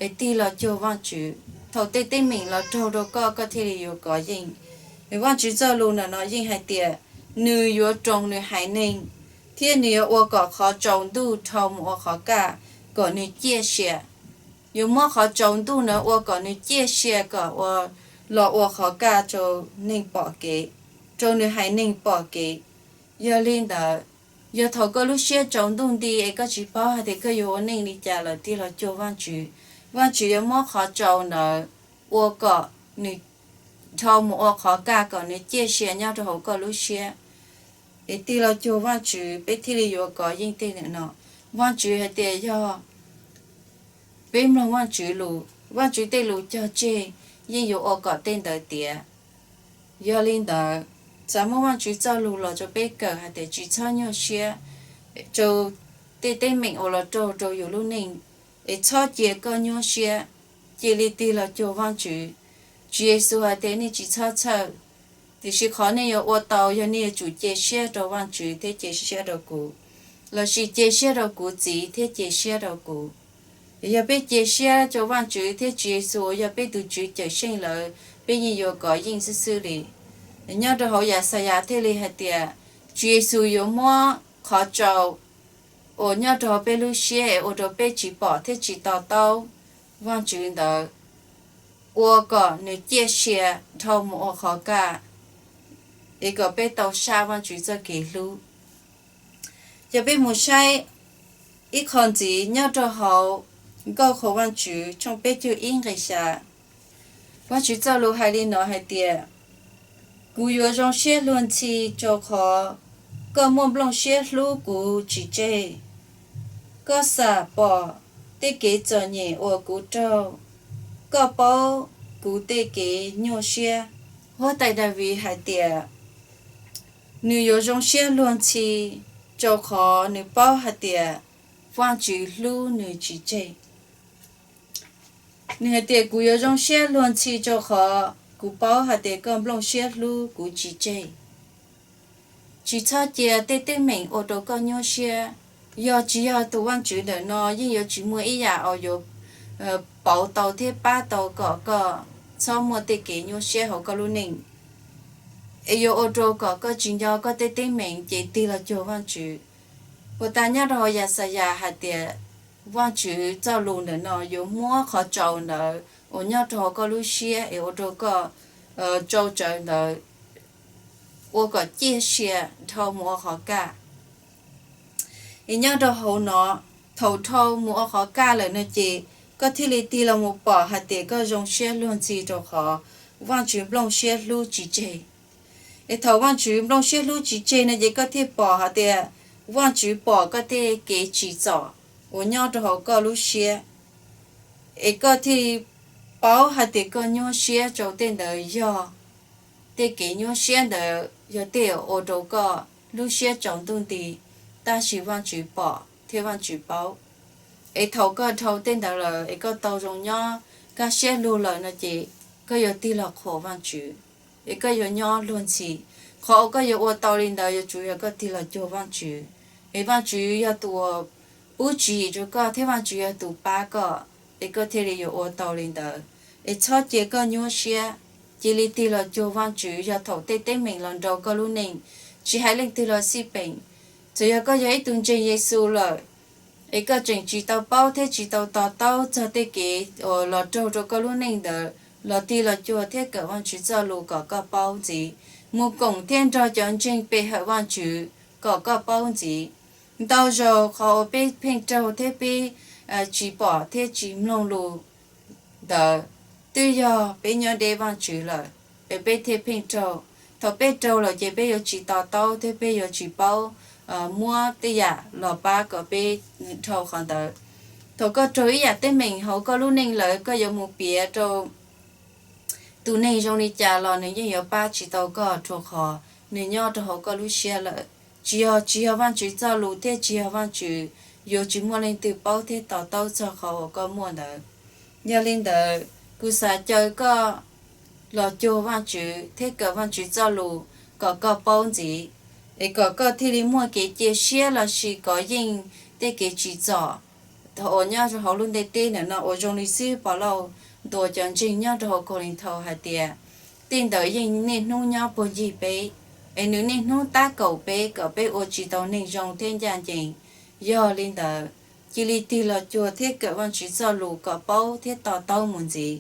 es tig los cuag Vajtswv. Thaum tej teeb meem los raug rau koj, koj thiaj li yuav kov yeej. Vajtswv txoj lus ntawm no yeej hais tias nws yuav roos nws haiv neeg, thiab nws yuav ua kom qhov tsaus ntuj dhau mus ua qhov kaj kom nws ciaj sia. Yuav muab qhov tsaus ntuj ntawd ua kom nws ciaj sia kom ua, los ua qhov kaj rau neeg pom kev, rau nws haiv neeg pom kev. Yog li ntawd, yog thaum koj lub siab tsaus ntuj nti es koj tsis paub hais tias koj yuav ua neej li cas lawm, tig los cuag Vajtswv. Vajtswv yuav muab qhov tsaus ntawd ua kom nws dhau mus ua qhov kaj kom nws ciaj sia nyob rau hauv koj lub siab. Es tig los cuag Vajtswv, peb thiaj li yuav kov yeej tej ntawm no. Vajtswv hais tias yog peb mloog Vajtswv lus, Vajtswv tej lus cog tseg yeej yuav ua kom tej ntawd tiav. Yog li ntawd, xav muab Vajtswv txoj lus los rau peb kawm hais tias tsis txhob nyuaj siab rau tej teeb meem uas los raug rau yus lub neej, es txhob cia koj nyuaj siab, cia li tig los cuag Vajtswv. Tswv Yexus hais tias nej tsis txhob txhawj, tiam sis qhov nej yuav ua tau yog nej yuav tsum cia siab rau Vajtswv thiab cia siab rau kuv, lossis cia siab rau kuv Txiv thiab cia siab rau kuv. Yog peb cia siab rau Vajtswv thiab Tswv Yexus yog peb tus Tswv Cawm Seej lawm, peb yeej yuav kov yeej xwb xwb li. Nyob rau hauv Yaxayas thiaj li hais tias Tswv Yexus yuav muab qhov tsaus uas nyob rau peb lub siab es ua rau peb tsis pom thiab tsis to taub Vajtswv ntawd, ua kom nws ciaj sia dhau mus ua qhov kaj, es kom peb tau saj Vajtswv txoj kev hlub. Yog peb mus saib ib qho ntxiv nyob rau hauv Nkauj Qhuas Vajtswv tshooj peb caug ib nqe xya, Vajtswv txoj lus hais li no hais tias, kuv yuav zoo siab luag ntxhi rau qhov koj muaj nplooj siab hlub kuv tsis tseg. Koj xam pom tej kev txom nyem uas kuv raug, koj paub kuv tej kev nyuaj siab. Huab tais Daviv hais tias nws yuav zoo siab luag ntxhi rau qhov nws paub hais tias Vajtswv hlub nws tsis tseg. Nws hais tias kuv yuav zoo siab luag ntxhi rau qhov kuv paub hais tias koj nplooj siab hlub kuv tsis tseg. Tsis txhob cia tej teeb meem ua rau koj nyuaj siab. Yog tsis yog tus Vajtswv ntawm no yeej yuav tsis muaj ib yam uas yuav pauv tau thiab pab tau kom koj txhob muaj tej kev nyuaj siab hauv koj lub neej, es yuav ua rau kom koj tsis nco koj tej teeb meem ces tig los cuag Vajtswv. Puas tas nyob rau hauv Yaxayas hais tias Vajtswv txoj lus ntawm no yuav muab qhov tsaus ntawd uas nyob rau hauv koj lub siab es ua rau koj tsau tsawv ntawd ua kom ciaj sia dhau mus ua qhov kaj. Es nyob rau hauv no, thaum dhau mus ua qhov kaj lawm no ces koj thiaj li tig los mus pom hais tias koj zoo siab luag ntxhi rau qhov Vajtswv nplooj siab hlub tsis tseg. Es thaum Vajtswv nplooj siab hlub tsis tseg no ces koj thiaj pom hais tias Vajtswv pom koj tej kev tsim txom uas nyob rau hauv koj lub siab, es koj thiaj paub hais tias koj nyuaj siab rau tej ntawd yog tej kev nyuaj siab ntawd yog tej ua rau koj lub siab tsaus ntuj nti, tab sis Vajtswv pom thiab Vajtswv paub. Es thaum koj dhau tej ntawd lawm es koj tau zoo nyob kaj siab lug lawm no ces koj yuav tig los qhuas Vajtswv, es koj yuav nyob luag ntxhi. Qhov uas koj yuav ua tau li ntawd yuav tsum yog koj tig los cuag Vajtswv, es Vajtswv yog tus uas pub tswv yim rau koj thiab Vajtswv yog tus pab koj, es koj thiaj li yuav ua tau li ntawd. Es txhob cia koj nyuaj siab, cia li tig los cuag Vajtswv yog thaum tej teeb meem los nrau koj lub neej, tsis hais leej twg los xij peem. Txawm yog koj yog ib tug ntseeg Yexus lawm, es koj tseem tsis tau paub thiab tsis tau to taub txog tej kev uas los raug rau koj lub neej ntawd, los tig los cuag thiab kawm Vajtswv txoj lus kom koj paub ntxiv. Mus koom thiab nrog cov ntseeg pe hawm Vajtswv kom koj paub ntxiv. Ntau zaus qhov uas peb pheej raug thiab peb tsis pom thiab tsis mloog lus ntawd, twb yog peb nyob deb Vajtswv lawm, es peb thiaj pheej raug. Thaum peb raug lawm ces peb yuav tsis to taub thiab peb yuav tsis paub muab tej yam los pab kom peb dhau qhov ntawd. Thaum koj raug ib yam teeb meem hauv koj lub neej lawm, koj yuav mus piav rau tus neeg zoo li cas los nws yeej yuav pab tsis tau koj, rau qhov nws nyob rau hauv koj lub siab lawm. Tsis yog, tsis yog Vajtswv txoj lus thiab tsis yog Vajtswv, yuav tsis muaj leej twg paub thiab to taub txog qhov uas koj muaj ntawd. Yog li ntawd, kuv xav caw koj los cuag Vajtswv thiab kawm Vajtswv txoj lus kom koj paub ntxiv. es kom koj thiaj li muaj kev cia siab lossis kov yeej tej kev tsim txom thaum uas nyob rau hauv lub ntiaj teb ntawm no uas zoo li xib hwb Povlauj ntuas cov ntseeg nyob rau hauv Kaus Lis Thaus hais tias, tej ntawd yeej niaj hnub nyob puag ncig peb, es nws niaj hnub tab kaum peb kom peb ua tsis tau neeg zoo thiab ncaj ncees. Yog li ntawd, cia li tig los cuag thiab kawm Vajtswv txoj lus kom paub thiab to taub mus ntxiv.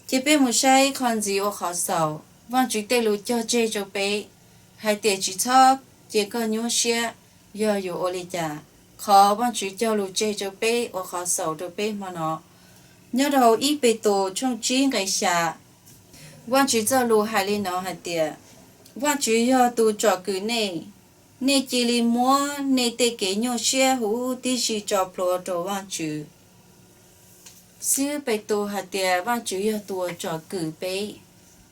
Cia peb mus saib qhov ntxiv ua qhov xaus, Vajtswv tej lus cog tseg rau peb hais tias tsis txhob cia koj nyuaj siab. Yog yuav ua li cas? Qhov Vajtswv cog lus tseg rau peb ua qhov xaus rau peb hmo no, nyob rau hauv ib Petus tshooj tsib nqe xya, Vajtswv txoj lus hais li no hais tias, Vajtswv yog tus tsom kwm nej, nej cia li muab nej tej kev nyuaj siab huv tib si tso plhuav rau Vajtswv. Xib hwb Petus hais tias Vajtswv yog tus uas tsom kwm peb,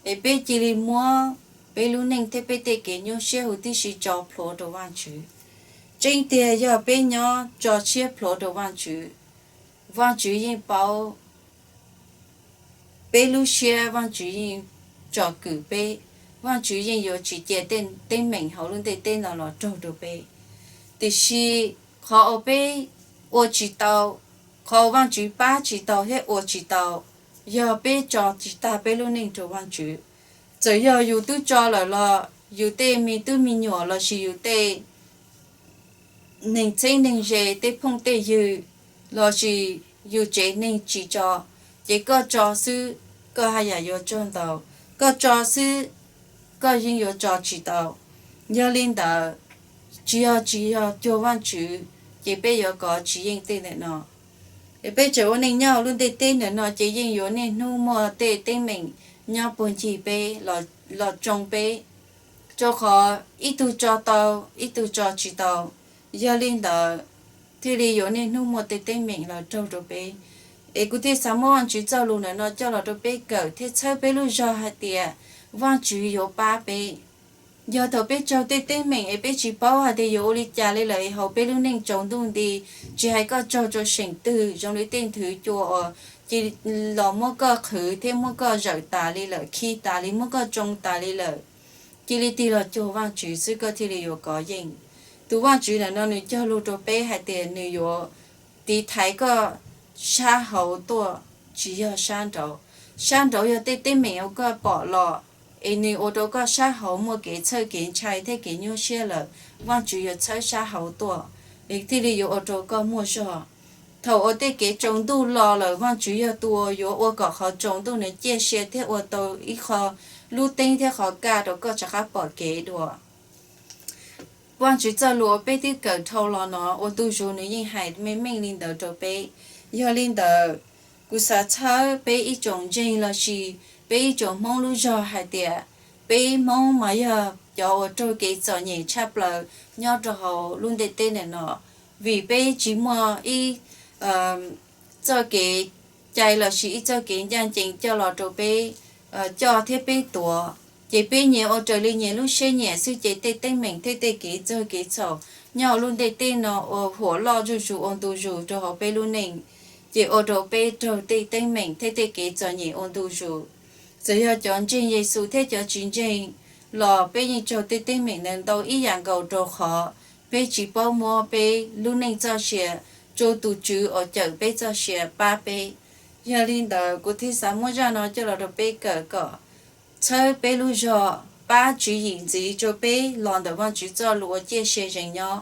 es peb cia li muab peb lub neej thiab peb tej kev nyuaj siab huv tib si tso plhuav rau Vajtswv. Tseeb tiag yog peb nyob tso siab plhuav rau Vajtswv, Vajtswv yeej paub peb lub siab, Vajtswv yeej tsom kwm peb, Vajtswv yeej yuav tsis cia tej teeb meem hauv lub ntiaj teb no los raug rau peb. Tiam sis qhov uas peb ua tsis tau, qhov Vajtswv pab tsis tau thiab ua tsis tau, yog peb tso tsis tag peb lub neej rau Vajtswv. Txawm yog yus twb tso lawm los yus tej me tub me nyuam lossis yus tej neeg txheeb neeg ze, tej phooj tej ywg lossis yus tsev neeg tsis tso, ces koj tso xwb koj haj yam yuav tsaug ntau, koj tso xwb koj yeej yuav tso tsis tau. Yog li ntawd, tsis yog tsis yog cuag Vajtswv ces peb yuav kov tsis yeej tej ntawm no. Es peb tseem ua neej nyob hauv lub ntiaj teb ntawm no ces yeej yuav niaj hnub muaj tej teeb meem nyob puag ncig peb los tsoo peb, rau qhov ib tug tso tau, ib tug tso tsis tau. Yog li ntawd, thiaj li yuav niaj hnub muaj tej teeb meem los raug rau peb. Es kuv thiaj xav muab Vajtswv txoj lus ntawm no coj los rau peb kawm thiab txhawb peb lub zog hais tias Vajtswv yuav pab peb. Yog thaum peb raug tej teeb meem es peb tsis paub hais tias yuav ua li cas li lawm es hauv peb lub neej tsaus ntuj nti, tsis hais koj raug rau seem twg zoo li tej nthwv cua uas cia los muab koj qhwv thiab muab koj zawm tas li lawm, khi tas li, muab koj tsoo tas li lawm, cia li tig los cuag Vajtswv xwb koj thiaj li yuav kov yeej. Tus Vajtswv ntawm no nws cog lus rau peb hais tias nws yuav tiv thaiv koj sab hauv tuaj, tsis yog sab nraud. Sab nraud yog tej teeb meem uas koj pom los, es nws ua rau koj sab hauv muaj kev txhawj kev ntshai thiab kev nyuaj siab lawm, Vajtswv yuav txhawb sab hauv tuaj, es thiaj li yuav ua rau koj muaj zog. Thaum uas tej kev tsaus ntuj los lawm, Vajtswv yog tus uas yuav ua kom qhov tsaus ntuj nws ciaj sia thiab ua tau ib qho lub teeb thiab qhov kaj rau koj rov qab pom kev dua. Vajtswv txoj lus uas peb twb kawm dhau los no ua ntu zus nws yeej hais meej meej li ntawd rau peb. Yog li ntawd, kuv xav txhawb peb ib tsoom ntseeg lossis peb ib tsoom Hmoob lub zog hais tias peb Hmoob mas yog cov uas raug kev txom nyem tshaj plaws nyob rau hauv lub ntiaj teb ntawm no, vim peb tsis muaj ib txoj kev cai lossis ib txoj kev ncaj ncees coj los rau peb coj thiab peb tuav, ces peb nyias ua raws li nyias lub siab nyiam xwb ces tej teeb meem thiab tej kev txawg kev txhaum nyob hauv lub ntiaj teb no ua huam loj zuj zus ua ntu zus rau hauv peb lub neej, ces ua rau peb raug tej teeb meem thiab tej kev txom nyem ua ntu zus. Txawm yog cov ntseeg Yexus thiab cov tsis ntseeg los peb yeej raug tej teeb meem ntawd ntau ib yam nkaus rau qhov peb tsis paub muab peb lub neej txoj sia rau tus Tswv uas cawm peb txoj sia pab peb. Yog li ntawd kuv thiaj xav muab zaj no coj los rau peb kawm kom txhawb peb lub zog, pab tswv yim ntxiv rau peb los ntawm Vajtswv txoj lus uas ciaj sia zees nyob.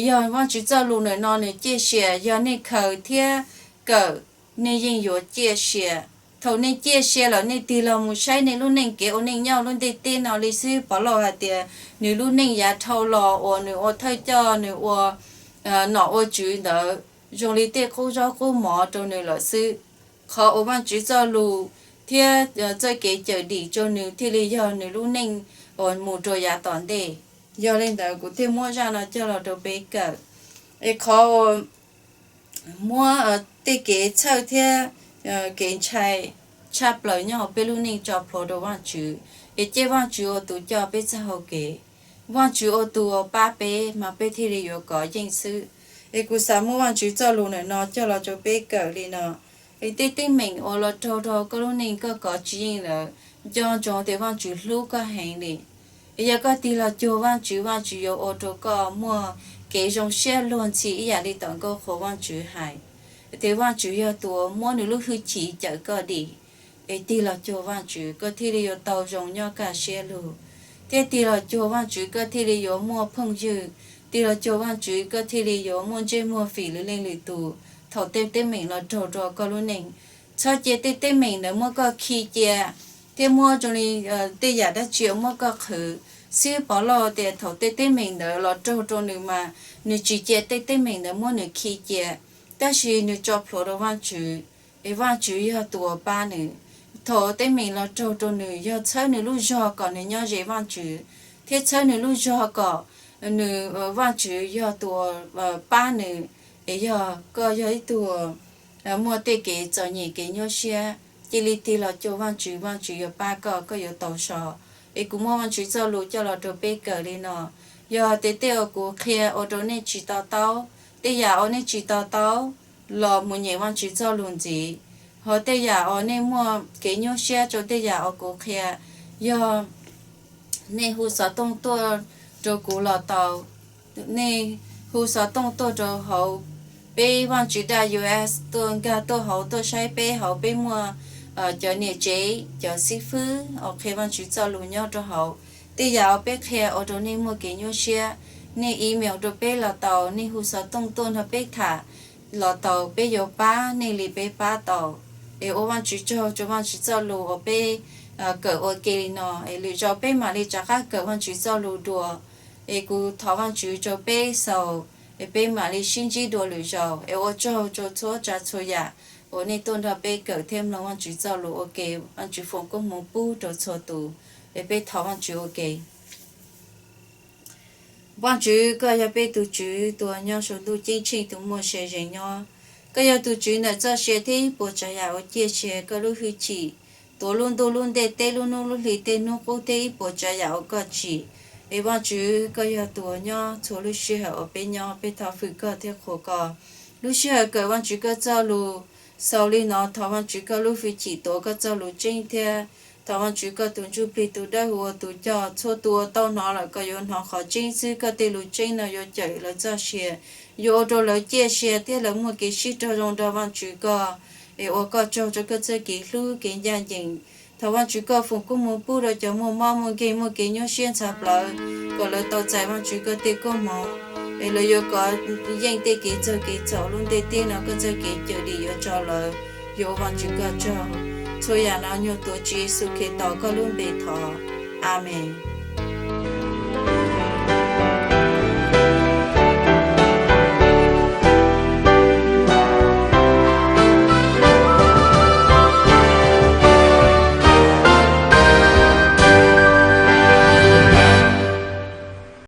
Yog Vajtswv txoj lus ntawm no nws ciaj sia, yog nej khaws thiab kawm, nej yeej yuav ciaj sia. Thaum nej ciaj sia lawm nej tig los mus saib nej lub neej kev ua neej nyob lub ntiaj teb no li xwb, Povlauj hais tias nws lub neej yav dhau los uas nws ua thawj coj, nws ua nom ua tswv ntawd zoo li tej qub zaub qub mov rau nws lawm xwb. Qhov uas Vajtswv txoj lus thiab txoj kev cawm dim rau nws thiaj li yog nws lub neej uas mus rau yav tom ntej. Yog li ntawd kuv thiaj muab zaj no coj los rau peb kawm. Es qhov uas muab tej kev txhawj thiab kev ntshai tshaj plaws nyob hauv peb lub neej tso plhuav rau Vajtswv, es cia Vajtswv ua tus coj peb txoj hau kev. Vajtswv ua tus uas pab peb mas peb thiaj li yuav kov yeej xwb. Es kuv xav muab Vajtswv txoj lus ntawm no coj los rau peb kawm li no. Es tej teeb meem uas los raug rau koj lub neej koj kov tsis yeej lawm, nco ntsoov tias Vajtswv hlub koj heev li. Yog koj tig los cuag Vajtswv, Vajtswv yuav ua rau koj muaj kev zoo siab luag ntxhi ib yam li tom nkauj qhuas Vajtswv hais. Ces Vajtswv yog tus uas muab nws lub hwj chim cawm koj dim. Es tig los cuag Vajtswv koj thiaj li yuav tau zoo nyob kaj siab lug, thiab tig los cuag Vajtswv koj thiaj li yuav muaj phooj ywg, tig los cuag Vajtswv koj thiaj li yuav muaj ntsej muag fim lwm leej lwm tus thaum tej teeb meem los raug rau koj lub neej. Txhob cia tej teeb meem ntawd muab koj khi cia, thiab muab zoo li tej yam dab tsi muab koj qhwv. Xib hwb Povlauj tias thaum tej teeb meem ntawd los raug rau nws mas nws tsis cia tej teeb meem ntawd muab nws khi cia, tab sis nws tso plhuav rau Vajtswv, es Vajtswv yog tus uas pab nws. Thaum teeb meem los raug rau nws yog txhawb nws lub zog kom nws nyob ze Vajtswv, thiab txhawb nws lub zog kom nws, Vajtswv yog tus uas pab nws. Es yog koj yog ib tug muaj tej kev txom nyem kev nyuaj siab, cia li tig los cuag Vajtswv, Vajtswv yuav pab koj, koj yuav tau so. Es kuv muab Vajtswv txoj lus coj los rau peb kawm li no. Yog tias tej uas kuv qhia ua rau nej tsis to taub, tej yam uas nej tsis to taub los mus nyeem Vajtswv txoj lus ntxiv. Ho tej yam uas nej muaj kev nyuaj siab rau tej yam uas kuv qhia, yog nej hu xov tooj tuaj rau kuv los tau. Nej hu xov tooj tuaj rau hauv peb Vaajtswv daj U S tuaj nkag tuaj hauv tuaj saib peb hauv, peb muaj cov niam tsev, cov xib fwb uas qhia Vaajtswv txoj lus nyob rau hauv. Tej yam uas peb qhia ua rau nej muaj kev nyuaj siab, nej email rau peb los tau, nej hu xov tooj tuaj nrog peb tham los tau, peb yuav pab nej li peb pab tau. Es ua Vaajtswv tsaug rau Vaajtswv txoj lus uas peb kawm ua ke li no, es lwm zaus peb mam li rov qab kawm Vaajtswv txoj lus dua. Es kuv thov Vaajtswv rau peb xaus, es peb mam li sib ntsib dua lwm zaus. Es ua tsaug rau txhua tsav txhua yam uas nej tuaj nrog peb kawm thiab mloog Vaajtswv txoj lus ua ke. Vaajtswv foom koob hmoov pub rau txhua tus. Es peb thov Vaajtswv ua ke. Vaajtswv, koj yog peb tus Tswv tus uas nyob saum ntuj ceeb tsheej, tus muaj sia ze nyob. Koj yog tus Tswv ntawm txoj sia thiab ib puas tsav yam uas ciaj sia. Koj lub hwj chim tuav lub ntuj lub ntiaj teb, lub hnub lub hli, tej hnub qub thiab ib puas tsav yam uas koj tsim. Es Vaajtswv, koj yog tus uas nyob txhua lub sij hawm uas peb nyob, peb thov fwm koj thiab qhuas koj. Lub sij hawm kawm Vaajtswv koj txoj lus xaus li no, thov Vaajtswv koj lub hwj chim tuav koj txoj lus tseeb thiab thov Vaajtswv koj tus Ntsuj Plig tus Dawb Huv ua tus coj txhua tus uas tau hnov lawm kom yuav hnov qhov tseeb xwb. Koj tej lus tseeb no yuav cawm lawv txoj sia, yuav ua rau lawv ciaj sia thiab lawv muaj kev sib raug zoo nrog Vaajtswv koj. Es ua koj tsaug rau koj txoj kev hlub kev ncaj ncees. Thov Vaajtswv koj foom koob hmoov pub rau cov muaj mob muaj nkeeg muaj kev nyuaj siab ntxhov plawv, kom lawv tau txais Vaajtswv koj tej koob hmoov, es lawv yuav kov yeej tej kev txawg kev txhaum lub ntiaj teb no, koj txoj kev cawm dim yuav tso lawv. Yuav ua Vaajtswv koj tsaug. Txhua yam no nyuag tuav Tswv Yexus Khetos koj lub npe thov. Amees.